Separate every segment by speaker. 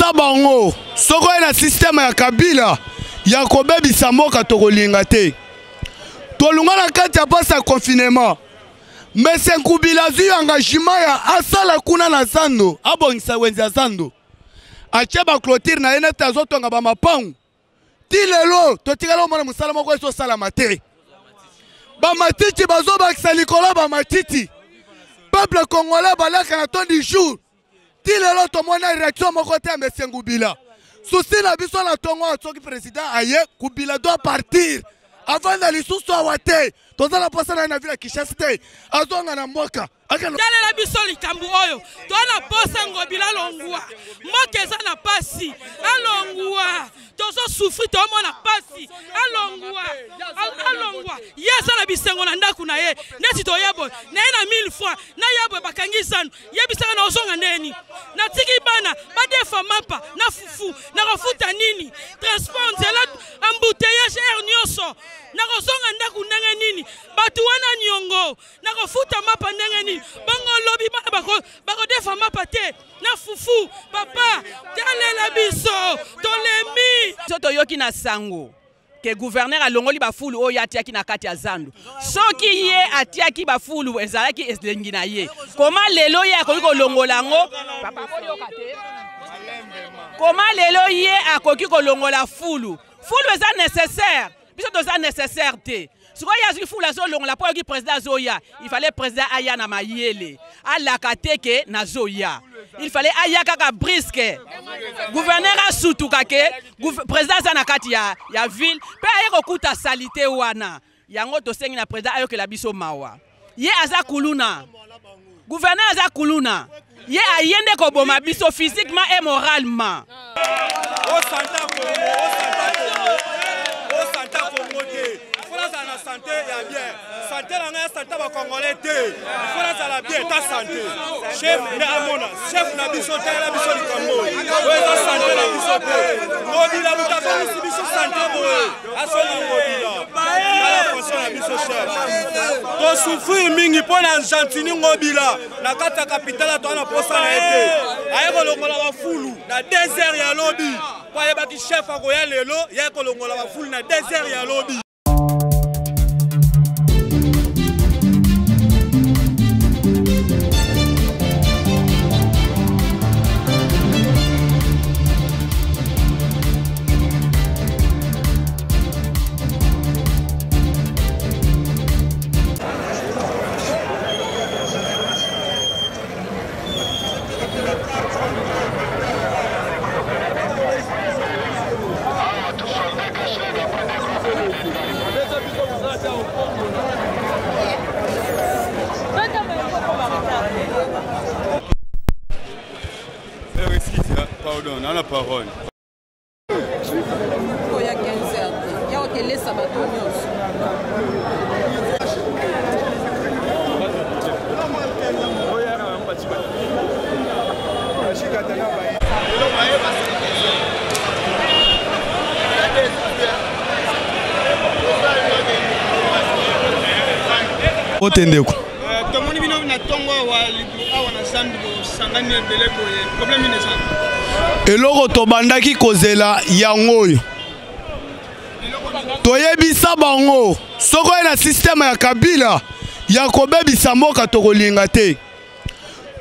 Speaker 1: Toyebisa bango soki oye na systeme ya Kabila ya kobebisa mboka tokolinga te. Tolunga na kati ya pasi ya confinement. Monsieur Nkubila azwi engagement ya asala kuna na zando, abongisa wenze ya zando. Atie ba clôture na ye neti azotonga ba mapangu. Ti lelo totikala komona mosala moko ezosalama te. Bamatiti bazobakisa likolo ya bamatiti. Peuple congolais balaka na ton du jour. Ti lelo tomona réaction moko te ya Monsieur Ngubila. Souci na biso na tongo soki président aye Kubila doit partir. Avanda lisusu awa te. Toza na posa na ye na ville ya Kinshasa te. Azonga na mboka.
Speaker 2: Talela biso likambo oyo toa na posa Ngobila alongwa, mboka eza na pasi, alongwa, tozo souffrir, toomona pasi, alongwa, alongwa. Ye aza na bisengo na ndako na ye, neti toye boye na ye na 1000 francs na ye boye bakangi zanu, yebisaka na ozonga ndeni, natiki bana badefa mapa na fufu, nakofuta nini? Transport, nzela, embouteillage, air nyonso, nakozonga ndako ndenge nini? Bato wana niongo nakofuta mapa ndenge nini? Bongo lobi bana bakodefa mapa te na fufu. Papa, talela biso, tolembi.
Speaker 3: Biso toyoki na sango ke gouverneur alongoli bafulu oyo atiaki na kati ya zando. Soki ye atiaki bafulu ezalaki elengi na ye, koma lelo ye akoki kolongola yango? Papa, boyoka te. Koma lelo ye akoki kolongola fulu? Fulu eza nécessaire, biso toza nécessaire te. Sikoyo ye azwi fulu azolongola mpo ayoki président azoya. Il fallait président aya na mayele, alaka te ke nazoya. Il fallait aya kaka brisque, gouverneur asutuka ke président aza na kati ya ville mpe aye kokuta salite wana. Yango tosengi na président ayokela biso mawa. Ye aza kuluna, gouverneur aza kuluna, ye aye nde koboma biso physiquement et moralement.
Speaker 4: Santé ya bien, santé na ngai, santé ba congolais te, faut nazala bien ta santé. Chef nde amona chef na biso, talela biso likambo oyo eza santé na biso te. Ngobila moto azongisi biso santé boye, asonga Ngobila tala fonction na biso chef. Tosouffrir mingi mpo na Gentini Ngobila na kati ya capitale, toa na posa na ye te. Aye kolongola bafulu na 2 heures ya lobi, mpo ayebaki chef akoya lelo, ye kolongola bafulu na 2 heures ya lobi.
Speaker 1: Pardon, na parole.
Speaker 5: Oya 15 heures te. Ya okelesa bato nyonso.
Speaker 1: Ote ndeko.
Speaker 6: Tomoni bino na ntongo awa awa na zambi bosangani ebele boye, problème nini eza?
Speaker 1: Eloko tobandaki kozela yango oyo. Toyebisa bango soki oye na systeme ya Kabila ya kobebisa mboka tokolinga te.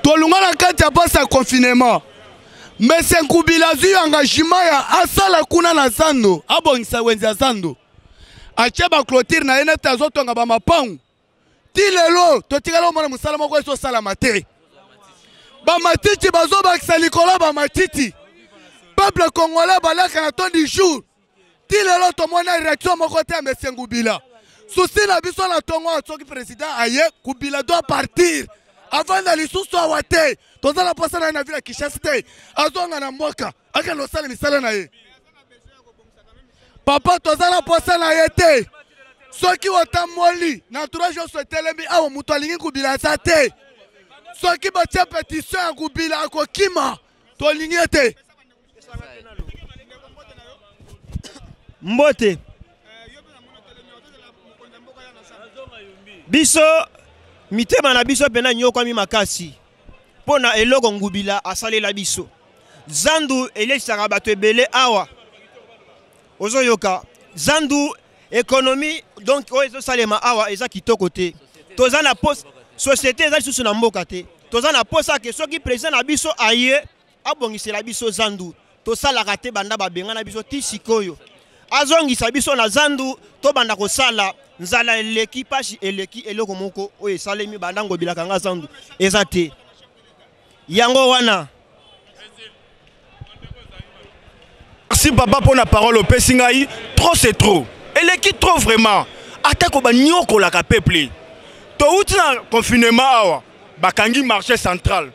Speaker 1: Tolunga na kati ya pasi ya confinement. Monsieur Nkubila azwi engagement ya asala kuna na zando, abongisa wenze ya zando. Atie ba clôture na ye neti azotonga ba mapangu. Ti lelo totikala komona mosala moko ezosalama te. Bamatiti bazobakisa likolo ba matiti. Peuple congolais balaka na ton du jour. Ti lelo tomona réaction moko te ya Monsieur Ngubila. Souci na biso na tongo soki président aye, Kubila doit partir. Avanda lisusu awa te. Toza na posa na ye na ville ya Kinshasa te. Azonga na mboka, akende kosala misala na ye. Papa, toza na posa na ye te. Soki otamboli na entourage nyonso etelemi awa, moto alingi Kubila aza te. Soki batie pétition ya Kubila akokima, tolingi ye te.
Speaker 7: Mbote. Biso mitema na biso pena nyokwami makasi mpo na eloko Ngubila asalela biso. Zandu eleisaka bato ebele awa. Ozoyoka zandu économie donc oyo ezosalema awa eza kitoko te. Toza na posa société eza lisusu na mboka te. Toza na posa ke soki président na biso aye abongisela biso zandu. Tosalaka te banda babengana biso ti sikoyo. Azongisa biso na zandu tobanda kosala. Nzala eleki, pasi eleki, eloko moko oyo esalemi banda Ngobila kanga zandu eza te. Yango wana.
Speaker 8: Merci papa pour la parole opesi ngai. Trop c'est trop. Eleki trop vraiment. Atako ba nyokolaka peuple. Touti na confinement awa bakangi marché central.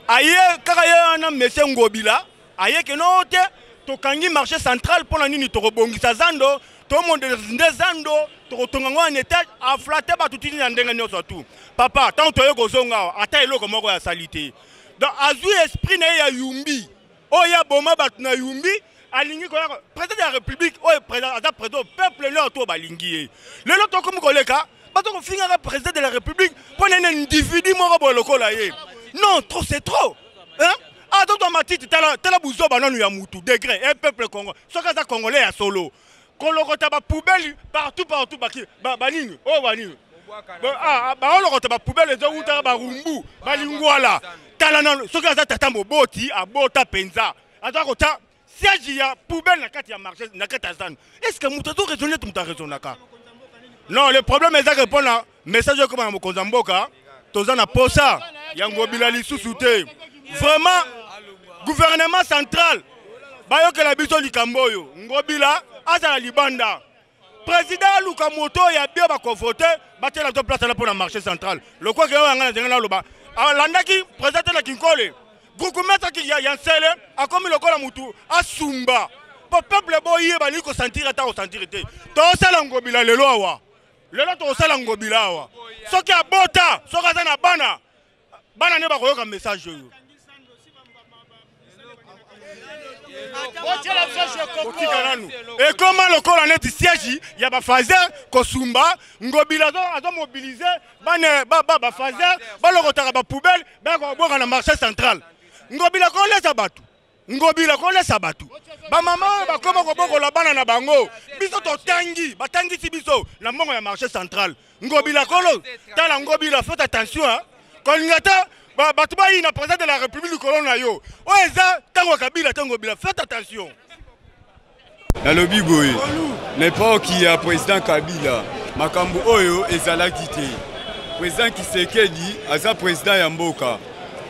Speaker 8: Aye kaka ye wana monsieur Ngobila aye ke no te tokangi marché central pona nini tokobongisa zando tomonde nde zando tokotonga ngo en étage aflate bato tini na ndenge nyonso tu. Papa tant toye kozonga awa ata eloko moko ya sali te. Donc azwi esprit na ye ya yumbi oyo ya boma bato na yumbi alingi koya président de la république oyo président aza président peuple nyonso to balingi ye. Lelo tokomi koleka bato kofingaka président de la république mpo nene individu moko boye lokola ye. Non, trop c'est trop. Hein? Ah, toto matiti tala tala buzoba nanu ya mutu degré un peuple Congo. Soki aza congolais ya solo. Kolokota ba poubelle partout partout baki ba banini oh banini. Ah ba olokota ba poubelle ezo wuta ba rumbu ba lingwala. Tala nanu soki aza tata moboti abota penza. Aza kota siège ya poubelle na kati ya marché na kati ya zando. Est-ce que mutu azo raisonner mutu raisonnaka? Non, le problème est que pona message comme na mokonzi ya mboka toza na posa ya Ngobila lisusu te. Vraiment gouvernement central bayokela biso likambo oyo. Ngobila azala libanda. Président aluka moto ya bio bakovote batiela biso place wana mpona marché central. Lokola oyo yanga na zenga naloba alandaki président te na Kinkole. Bourgmestre ya Nsele akomi lokola mutu asumba. Po peuple boye balingi kosentir ata kosentir te. Tosala Ngobila lelo awa. Lelo tosala Ngobila awa. Soki abota, soki aza na bana, bana nde bakoyoka message oyo. Kotika nanu. Ekoma lokola neti siège ya ba fazer kosumba Ngobila azo mobiliser bana ba ba ba fazer balokotaka ba poubelle ba koboka na marché central. Ngobila kolesa bato. Ngobila kolesa bato. Ba mama oyo bakoma kobokola bana na bango. Biso totangi, batangisi biso na mbongo ya marché central. Ngobila kolo, tala Ngobila, faites attention hein. Kolinga ta bato bayina président de la République likolo na yo. Oyo eza tango Kabila te Ngobila, faites attention.
Speaker 9: Nalobi boye, na époque ya président Kabila, makambo oyo ezalaki te. Président Tshisekedi aza président ya mboka.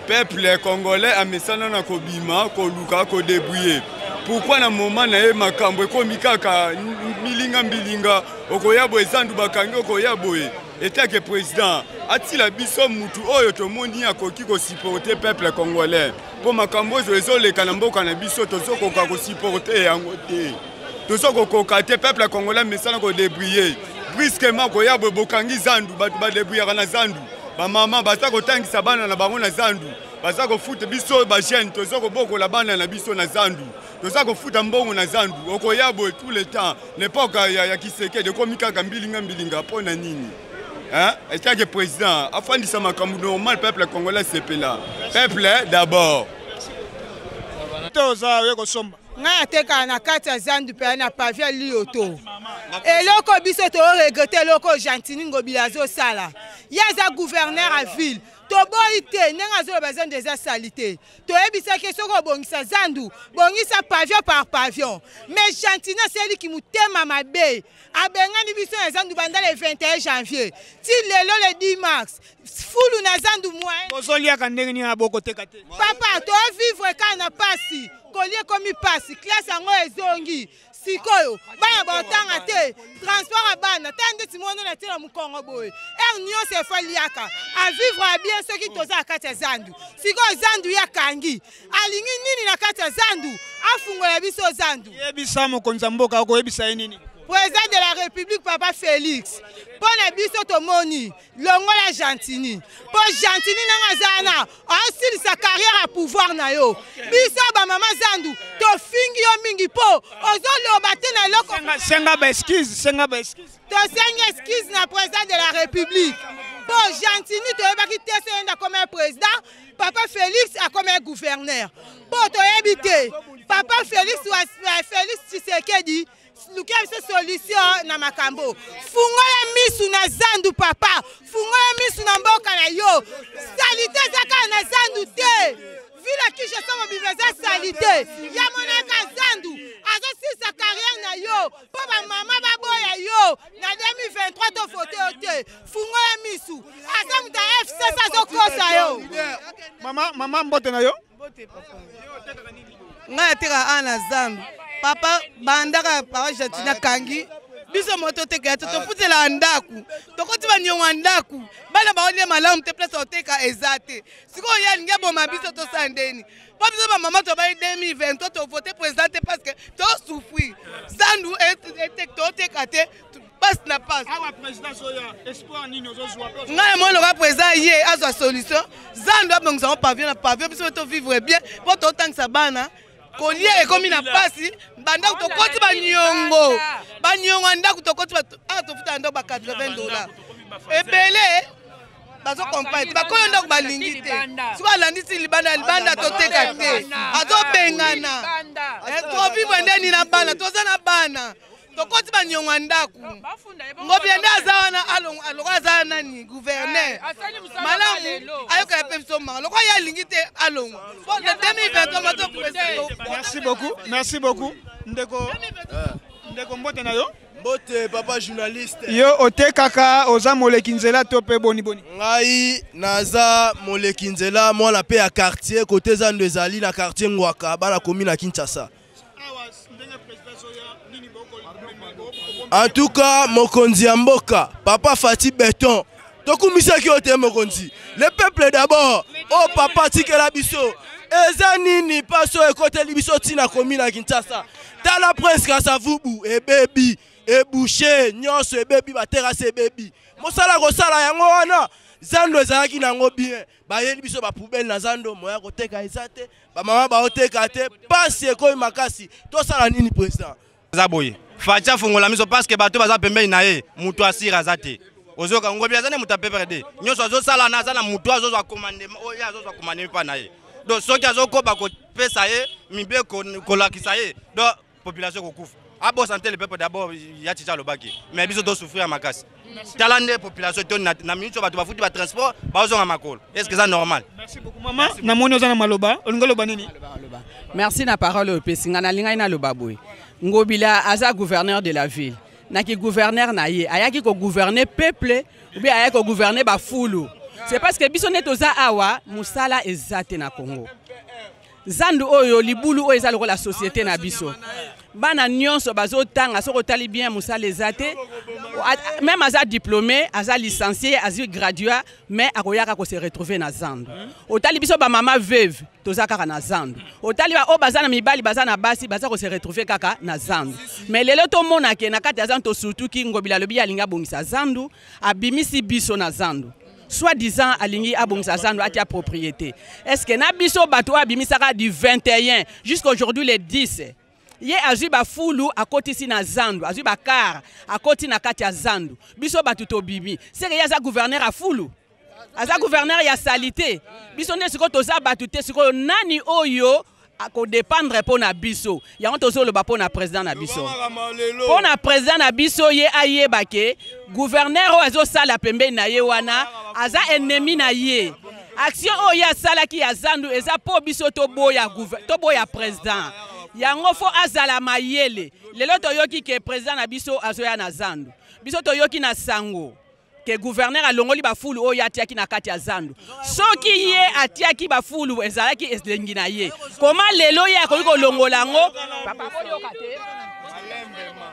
Speaker 9: Peuple congolais amesana na kobima, koluka, kodébrouiller. Pourquoi na moment na ye makambo ekomi kaka milinga mbilinga, okoya boye zandu bakangi, okoya boye. Etake président atila biso mutu oyo tomoni akoki kosupporter peuple congolais. Po makambo oyo ezoleka na mboka na biso tozokoka kosupporter yango te. Tozokokoka te, peuple congolais amesana kodébrouiller. Brusquement koya boye bokangi zandu, bato badébrouillaka na zandu. Ba mama baza kotangisa bana na bango na zandu, baza kofuta biso ba jeune toza kobokola bana na biso na zandu, toza kofuta mbongo na zandu. Okoya boye tout le temps, n'époque ya Tshisekedi ekomi kaka mbilinga mbilinga mpo na nini? Hein? Etake président afandisa makambo normal, peuple congolais sepela. Peuple d'abord.
Speaker 6: Toza oye kosomba.
Speaker 5: Ngai atekaka na kati ya zandu mpe na pavia lioto. Eloko biso to regretter eloko Gentiny Ngobila azosala. Ye aza gouverneur ya ville. Toboyi te ndenge azoloba zandu eza salité. Toyebisaki soki obongisa zandu, bongisa pavillon par pavillon. Mais Gentiny asaliki motema mabe. Abengani biso na zandu banda le 21 janvier. Ti lelo le 10 mars. Fulu na zandu moyen.
Speaker 6: Bozoliaka ndenge nini na bokoteka te?
Speaker 5: Papa, to vivre kaka na pasi. Kolie komi pasi, classe yango ezongi. Sikoyo, bana botanga te, transport ya bana, ta ndeti mwana na tina mukongo boye. Heure nyonso efaliaka. A vivre à bien soki toza na kati ya zandu. Sikoyo zandu ya kangi. Alingi nini na kati ya zandu? Afungola biso zandu.
Speaker 6: Yebisa mokonzi ya mboka, okoyebisa ye nini?
Speaker 5: Président de la République Papa Félix. Pona biso tomoni longola Gentiny. Po Gentiny nanga zana, asilisa carrière à pouvoir na yo. Biso ba mama zandu tofingi yo mingi po ozoloba te na eloko.
Speaker 6: Senga ba excuse, senga ba excuse.
Speaker 5: Tosengi excuse na président de la République. Mpo Gentiny toyebaki te soki ye nde akomaki president, papa Felix akomaki gouverneur. Mpo toyebi te papa Felix wa Felix Tshisekedi lukela biso solution na makambo. Fungola misu na zandu papa, fungola misu na mboka na yo. Salite eza kaka na zandu te. Ville ya Kinshasa mobimba eza salite. Ya monaka zandu azosilisa carrière na yo mpo bamama baboya yo na 2023 to vote yo te. Fungola misu, aza moto ya FCC azokosa yo.
Speaker 6: Mama, mama mbote na yo.
Speaker 10: Mbote papa. Ngai nateka awa na zandu papa, bandaka papa Gentiny akangi biso moto totekela te, tofutelaka ndako, tokoti baniongo ya ndako, bana baolia malamu te, place oteka eza te. Sikoyo ye alingi aboma biso, tosala ndeni? Mpo biso bamama tobai 2023 tovote président te parce que tosouffrir zandu toteka te, pasi na pasi.
Speaker 6: Awa président azoya, espoir nini ozozwa?
Speaker 10: Ngai namoni lokola président ye azwa solution, zandu abongisa yango pavio na pavio, biso tovivre bien, mpo totangisa bana, kolia ekomi na pasi, bandako tokoti baniongo, baniongo ya ndako tokoti awa, tofuta ndako ba 80 dollar ebele, bazokomprendre te, bakoyo ndako balingi te. Soki alandisi libanda libanda, toteka te, azobengana, tovivre ndeni na bana? Toza na bana, tokoti baniongo ya ndako. Ngobila nde aza wana, lokola aza nani, gouverneur malamu, ayokela mpe biso manga, lokola ye alingi te alongwa po na 2023 mato.
Speaker 6: Merci beaucoup, merci beaucoup ndeko. Ndeko, mbote na yo.
Speaker 11: Mbote papa journaliste.
Speaker 6: Yo otekaka, oza moleki nzela to mpe boni boni?
Speaker 11: Ngai naza moleki nzela, mwana mpe ya quartier kote zando ezali na quartier Ngwaka, bana komi na Kinshasa. En tout cas, mokonzi ya mboka papa Fati Beton, tokumisaki yo te mokonzi. Le peuple d'abord. Oyo papa atikela biso eza nini? Mpasi oyo ekoteli biso ntina komi na Kinshasa, tala Prince Kasavubu ebebi, ebouche nyonso ebebi, baterase ebebi, mosala kosala yango wana. Zando ezalaki nango bien, bayeli biso bapoubele na zando, moya koteka eza te, bamama baoteka te, pasi ekomi makasi. Tosala nini, président?
Speaker 12: Aza boye, Fatshi afungola miso, parce que bato baza pembeni na ye, moto asire aza te. Ozoyoka, Ngobi aza nde moto ya PPRD, nyonso azosala na aza na moto azozwa commandement, oyo azozwa commandement mpa na ye. Donc soki azokoba kopesa ye mibeko, kolakisa ye, donc population ekokufa. Abosa te le peuple d'abord ya Chicha alobaki, mais biso tosouffrir ya makasi. Tala nde population toni na minute oyo, bato bafuti batransport, bazonga makolo, est ce que eza normal?
Speaker 6: Merci beaucoup mama. Namoni oza na maloba, olingi oloba nini?
Speaker 3: Merci na parole oyo opesi ngai. Nalingai naloba boye: Ngobila aza gouverneur de la ville. Naki gouverneur na ye, ayaki kogouverne peuple ou bien ayaki kogouverne bafulu? C'est parce que biso nde toza awa, mosala eza te na Congo. Zandu oyo, libulu oyo eza lokola société na biso, bana nyonso bazotanga, soki otali bien, mosala eza te. Même aza diplômé, aza licencié, azwi graduat, mais akoyaka kose retrouver na zandu. Otali biso bamama veuve, toza kaka na zandu. Otali baoyo baza na mibali, baza na basi, baza kose retrouver kaka na zandu. Mais lelo tomona ke na kati ya zandu tosurtuki, Ngobila alobi ye alingi abongisa zandu, abimisi biso na zandu, soit disant alingi abongisa zandu, atia propriété. Est ce que na biso bato oyo abimisaka du 21 jusqu'aujourd'hui le 10, ye azwi bafulu akotisi na zandu, azwi bakar akoti na kati ya zandu, biso bato tobimi, seke ye aza gouverneur ya fulu, aza gouverneur ya salité? Biso nde sikoyo toza bato te. Sikoyo nani oyo akodépendre mpo na biso? Yango tozoloba mpo na président na biso, mpo na président na biso, ye ayeba ke gouverneur oyo azosala pembeni na ye wana aza ennemi na ye. Action oyo ye asalaki ya zandu eza mpo biso toboya, toboya président. Yango fo azala mayele. Lelo toyoki ke président na biso azoya na zandu. Biso toyoki na sango ke gouverneur alongoli bafulu oyo atiaki na kati ya zandu. Soki ye atiaki bafulu ezalaki elengi na ye, koma lelo ye akoki kolongola yango?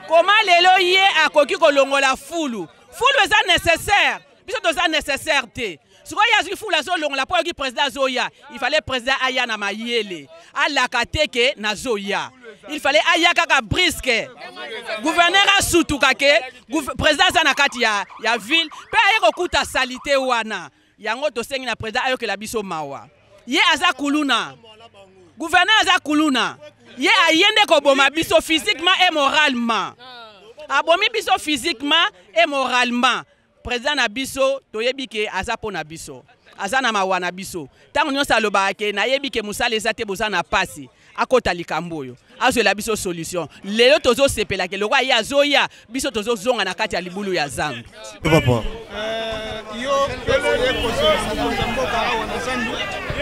Speaker 3: Koma lelo ye akoki kolongola fulu? Fulu eza nécessaire, biso toza nécessaire te. Sikoyo ye azwi fulu, azolongola mpo ayoki président azoya. Il fallait président aya na mayele, alaka te ke nazoya. Il fallait aya kaka brusque, gouverneur asutuka ke président aza na kati ya ville mpe aye kokuta saleté wana. Yango tosengi na président ayokela biso mawa. Ye aza kuluna, gouverneur aza kuluna. Ye aye nde koboma biso physiquement et moralement. Abomi biso physiquement et moralement. Président na biso toyebi ke aza mpo na biso, aza na mawa na biso. Ntango nyonso alobaka ke nayebi ke mosala eza te, boza na pasi. Akota likambo oyo, azwela biso solution. Lelo tozosepela ke lokola ye azoya, biso tozozonga na kati ya libulu ya zandu.
Speaker 7: Papa.
Speaker 6: Yo mpe oye kozongisa mokonzi ya mboka awa na zandu,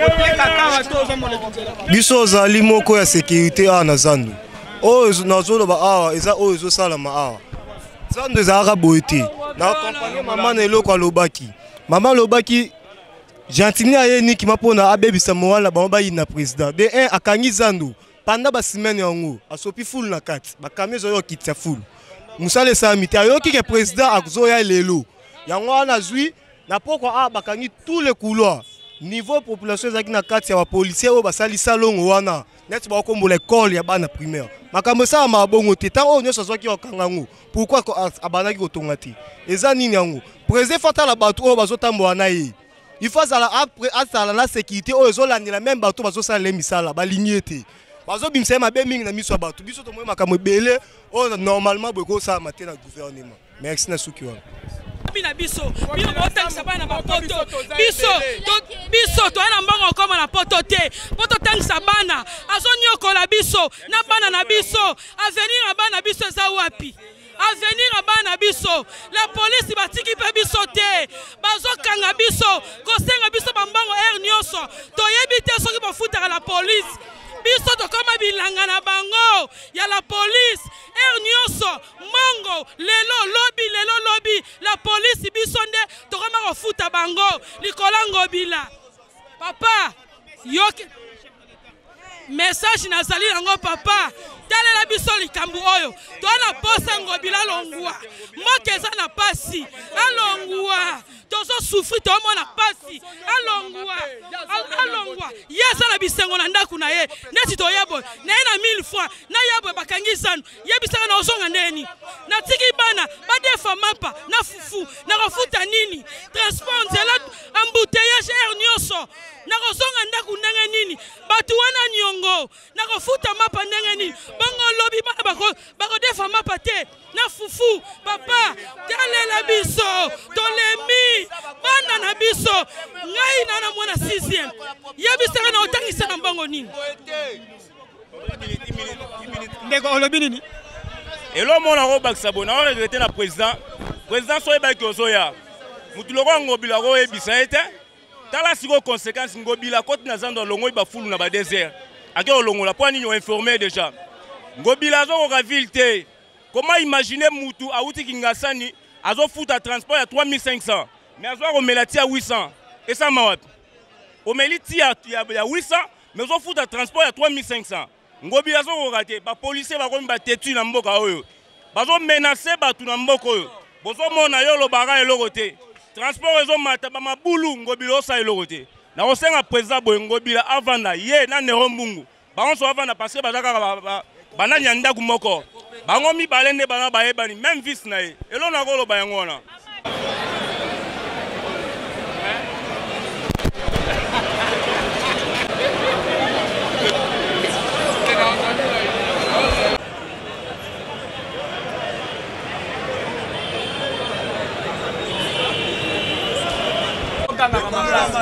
Speaker 6: otekaka awa to oza moleki nzela?
Speaker 7: Biso ozali moko ya sécurité awa na zandu. Oyo nazoloba awa eza oyo ezosalama awa. Zandu ezalaka boye te. Na accompagne mama na eloko alobaki. Mama alobaki Gentini aye nikima mpona abebisa moral na bango bayina président. De 1 akangi zandu pendant ba semaine yango asopi fulu na kati, bakami ezoya kokitisa fulu, mosala esalami te. Ayoki ke président azoya lelo, yango wana azwi na pokwa awa bakangi tous les couloirs. Niveau population ezalaki na kati ya bapolisier oyo basali salongo wana neti bakokombola ekole ya bana primaire. Makambo esalamaka bongo te. Ntango oyo nyonso azwaki kokanga yango, pourquoi abandaki kotonga te? Eza nini yango? Président fo atala bato oyo bazotambola na ye. Il faut azala azala na sécurité oyo ezolandela meme bato bazosalela ye misala. Balingi ye te, bazobimisa ye mabe mingi na miso ya bato. Biso tomoni makambo ebele oyo normalement boye ekosalama te na gouvernement. Merci na suki wana.
Speaker 2: Na biso bino botangisa bana bapoto, biso biso toya na mbongo okoma na poto te mpo totangisa bana. Azoniokola biso na bana na biso. Avenir ya bana biso eza wapi? Avenir ya bana biso, la polisi batiki mpe biso te, bazokanga biso, kosenga biso bambongo heure nyonso. Toyebi te soki bafutaka la polisi. Biso tokoma bilanga na bango ya la polisi, heure nyonso mbongo, lelo lobi, lelo lobi. La polisi, biso nde tokoma kofuta bango likolo. Ngobila papa, yoki message nazali yango. Papa, talela biso likambo oyo. Toa na posa Ngobila alongwa. Mboka eza na pasi, alongwa. Tozosufri, toomona pasi, alongwa, alongwa. Ye aza na bisengo na ndako na ye. Neti toya boye na ye na 1000 francs na ye boye, bakangi zanu. Yebisaka na ozonga ndeni, natiki bana badefa mapa na fufu, nakofuta nini? Transport, nzela, embouteillage heure nyonso. Nakozonga ndako ndenge nini? Bato wana niongo, nakofuta mapa ndenge nini? Bongo lobi bana bakodefa mapa te na fufu. Papa, talela biso, tolembi bana na biso. Ngai na na mwana 6e, yebisaka na otangisa na mbongo nini?
Speaker 6: Ndeko, olobi nini?
Speaker 13: Elo mona kobakisa boye, na regrete na président. Président so oyebaki ozoya, motu lokola Ngobila akoyebisa ye te. Tala sikoyo conséquence. Ngobila akoti na zando, alongoli bafulu na ba 2 heures, ake kolongola mpo nini? Oinforme déjà. Ngobila azokoka ville te. Comment imaginer mutu awuti Kingasani azofuta transport ya 3500, mais azwa komela ti ya 800? Esama wapi? Omeli ti ya 800, mais ozofuta transport ya 3500. Ngobila azokoka te. Bapolisier bakomi batetu na mboka oyo, bazomenase bato na mboka oyo. Bozomona yo olobaka eloko te. Transport ezomata, bamabulu, Ngobila osala eloko te. Nakosenga président boye, Ngobila avanda ye na Nero Mbungu, bango nyonso bavanda, parce que baza kaka banani ya ndako moko, bango mibale nde bana bayebani, même vice na ye. Eloko nakoloba yango wana.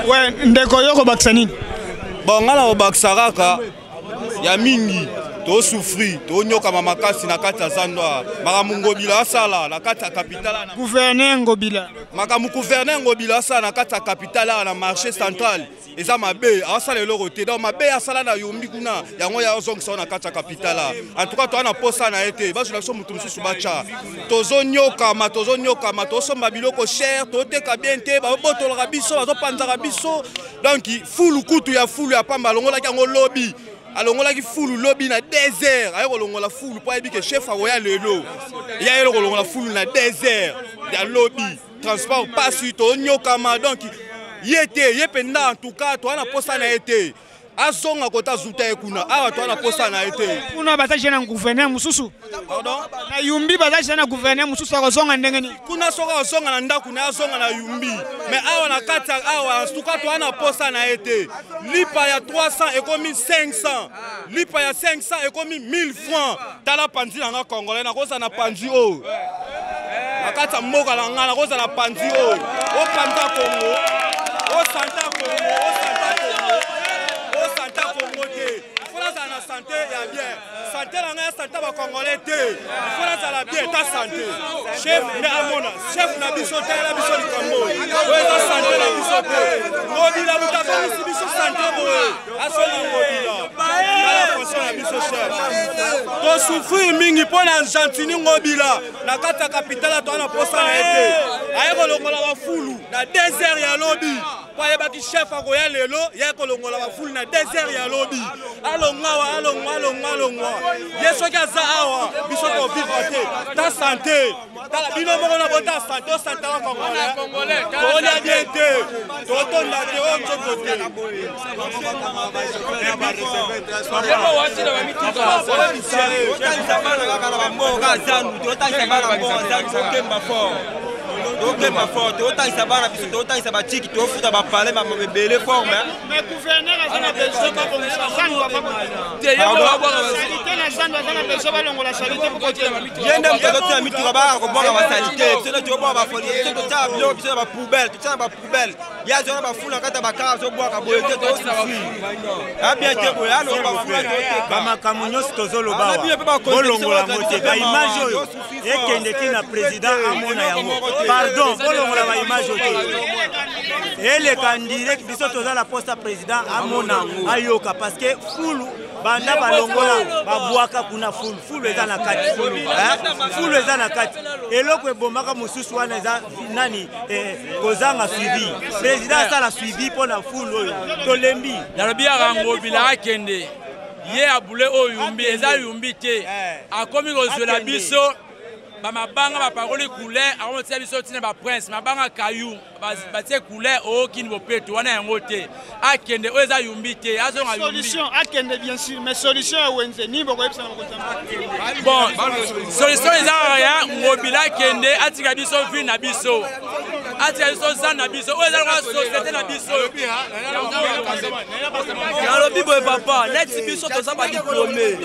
Speaker 6: We ndeko, yo kobakisa nini?
Speaker 14: Bon, ngai na kobakisa kaka ya mingi, tosouffrir, tonyokama makasi na kati ya zando awa. Makambo Ngobila asala na kati ya capitale,
Speaker 6: gouverneur Ngobila,
Speaker 14: makambo gouverneur Ngobila asala na kati ya capitale awa na marché central eza mabe. Asala eloko te. Donc mabe asala na Yombi kuna, yango ya ozongisa na kati ya capitale. En tout cas toza na posa na ye te. Bazwela biso motu mosusu batya. Tozonyokama, tozonyokama, tosomba biloko cher, toteka bien te, babotolaka biso, bazopanzaka biso. Donc fulu kutu ya fulu ya pamba, alongolaki yango lobi. Alongolaki fulu lobi na 2 heures. Aye kolongola fulu mpo ayebi ke chef akoya lelo. Ya ye kolongola fulu na 2 heures ya lobi. Transport pasi, tonyokama. Donc ye te, ye mpenza, en tout cas toza na posa na ye te. Azonga kota azuta ye kuna. Awa toza na posa na ye te.
Speaker 6: Kuna baza je na gouverneur mosusu. Na Yumbi baza je na gouverneur mosusu. Akozonga ndenge nini?
Speaker 14: Kuna soki azonga na ndako na ye, azonga na Yumbi, mais awa na kati ya awa, en tout cas toza na posa na ye te. Lipa ya 300 ekomi 500, lipa ya 500 ekomi 1000 francs. Tala panzi na nga, congolais, nakozala na panzi oyo.
Speaker 4: Na kati ya mboka na ngai nakozala panzi oyo. Opanza Congo. Osanta Congo, osanta Congo. Osanta Congo te. Faut nazala na santé ya bien. Santé na ngai ya santé ba congolais te. Faut nazala bien ta santé. Chef nde amona, chef na biso talela biso likambo oyo. Oyo eza santé na biso te. Ngobila moto azongisi biso santé boye. Asonga Ngobila. Tala fonction na biso chef. Tosouffrir mingi mpo na Gentiny Ngobila na kati ya capitale toa na posa na ye te. Aye kolongola bafulu na 2 heures ya lobi mpo ayebaki chef akoya lelo ye kolongola bafulu na 2 heures ya lobi. Alongwa awa, alongwa, alongwa, alongwa. Ye soki aza awa biso tovivre te. Ta sante tala bino moko na bota sante osante wa congolais tolia bien te totonda te oyo nzoto te.
Speaker 7: Otangisa bana kaka na bamboka zandu, totangisa bana mboka zandu, tokemba fort, tokemba fort, totangisa bana biso, totangisa batiki, tofuta bapale ebele fort.
Speaker 6: Mais gouverneur aza na besoin babongisa zandu, salite na zandu, aza na besoin balongola salite po kotelema.
Speaker 7: Ye nde moto azotina mituka baka kobwaka basalite, biso nde tobwaka bafoli, biso totyaka biloko biso na bapoubele, totyaka na bapoubele. Ye azwa na bafula na kati ya bakar, azobwaka boye te, tozosufri abien te boye, alongo bafula toteka.
Speaker 15: Bamakambo nyonso tozoloba awa, bolongola yango te. Baimage oyo ekende ti na président amona yango. Pardon, bolongola baimage oyo te, eleka direct. Biso toza na poste président amona, ayoka, parce que fulu banda balongola babwaka kuna fulu, fulu eza na kati, fulu eza na kati. Eloko ebomaka mosusu wana eza nani? Kozanga suivi. Président asala suivi mpo na fulu oyo, tolembi.
Speaker 16: Nalobi yaka Ngobila akende, ye abule oyo yumbi eza yumbi te. Akomi kozwela biso bamabanga, bapakoli couleur, akomotia biso ntina baprince mabanga kayu batie couleur okini bopeto wana yango te. Akende, oyo eza yumbi te, azonga yumbi.
Speaker 6: Solution akende bien sûr, mais solution ya wenze nini bokoyebisa na mokonzi ya mboka?
Speaker 16: Bon, solution eza kaka ya Ngobila akende, atika biso ville na biso, atika biso zan na biso oyo eza lokola société na biso.
Speaker 17: Nalobi boye papa, neti biso toza badiplome,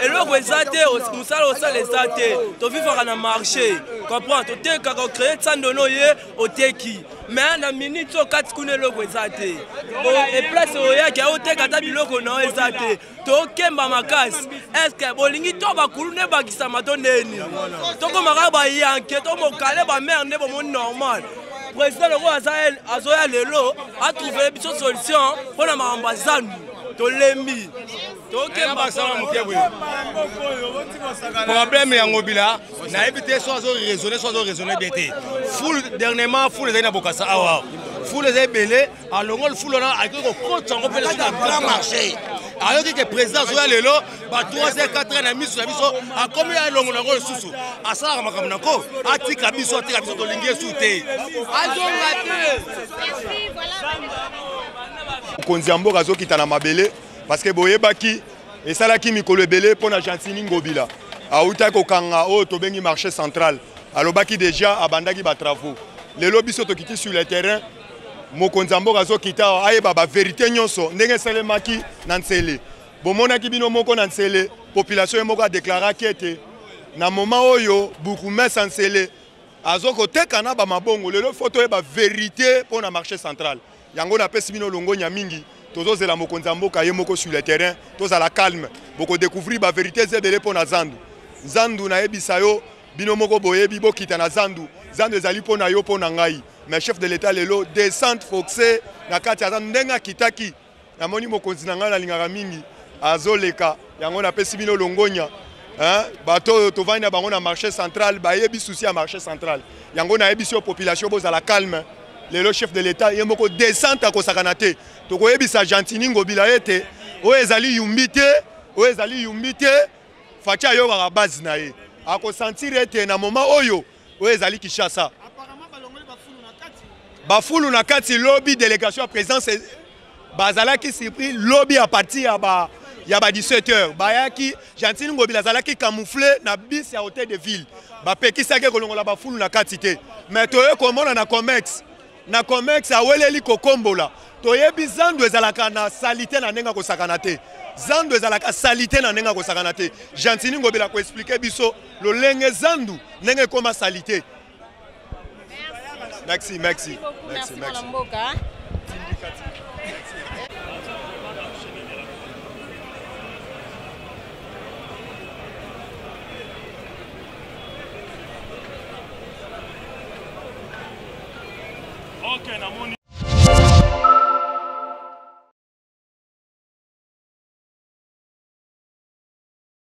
Speaker 17: eloko eza te, mosala osala eza te, tovivaka na marché, comprendre, totekaka, ocreye nsandono ye oteki, mais na minute oyo kati kuna eloko eza te, eplace oyaki oteka ata biloko na yo eza te, tokemba makasi. Estce bolingi to bakulu nde bakisama to ndeni tokomaka bayanke to mokale bamare nde bomoni normal. Président lokola azoya lelo, atrouve biso solution mpo na makambo ya zandu, tolembi.
Speaker 12: Problème ya Ngobila nayebi te so azo raisonner, so azo raisonner bien te. Foule dernièrement, foule ezali na Bokasa awa, foule eza ebele. Alongoli foule wana, akoki kokotisa yango mpe na grand marché. Ayoki ke président azoya lelo ba 3 h 4 h na miso na biso, akomi alongola yango lisusu. Asalaka makambo nako, atika biso, atika biso, tolingi esu te.
Speaker 17: Azonga te.
Speaker 9: Mokonzi ya mboka azokita na mabele parce que boyebaki esalaki mikolo ebele mpo na Gentiny Ngobila awutaki kokanga oyo tobengi marché central. Alobaki déjà abandaki batravaux. Lelo biso tokiti sur le terrain, mokonzi ya mboka azokita awa, ayeba baverité nyonso ndenge esalemaki na Nsele. Bomonaki bino moko na Nsele, population ye moko adeklaraki ete na moment oyo bourgmestre ya Nsele azokoteka na bamabongo. Lelo fo toyeba verité mpo na marché central. Yango napesi bino longonya mingi. Tozozela mokonzi ya mboka ye moko sur le terrain. Tozala calme, bokodécouvrir baverité eza ebele mpo na zandu. Zandu nayebisa yo, bino moko boyebi, bokita na zandu. Zandu ezali mpo na yo, mpo na ngai. Mais chef de l'état lelo descente forcée na kati ya zandu ndenge akitaki, namoni mokonzi na ngai nalingaka mingi azoleka. Yango napesi bino longonya. Bato oyo tovandi na bango na marché central bayebi souci ya marché central. Yango nayebisi yo, population bozala calme. Lelo chef de l'état ye moko descente, akosakana te. Tokoyebisa Gentiny Ngobila ete oyo ezali yumbi te, oyo ezali yumbi te. Fatshi ayokaka base na ye, akosentir ete na moment oyo, oyo ezali Kinshasa. Bafulu na kati lobi, délégation ya présidence bazalaki surpris lobi à partir ya ba 17 heures bayaki. Gentiny Ngobila azalaki camouflé na bus ya hôtel de ville, bapekisaki kolongola bafulu na kati te. Mais toye komona na comex, na comex aweleli kokombola. Toyebi zandu ezalaka na salite na ndenge akosakana te, zandu ezalaka salite na ndenge akosakana te. Gentiny Ngobila koexpliquer biso lolenge zandu ndenge ekóma salite. Merci, merci.
Speaker 18: Merci, merci. Mboka.
Speaker 13: Ok, namoni.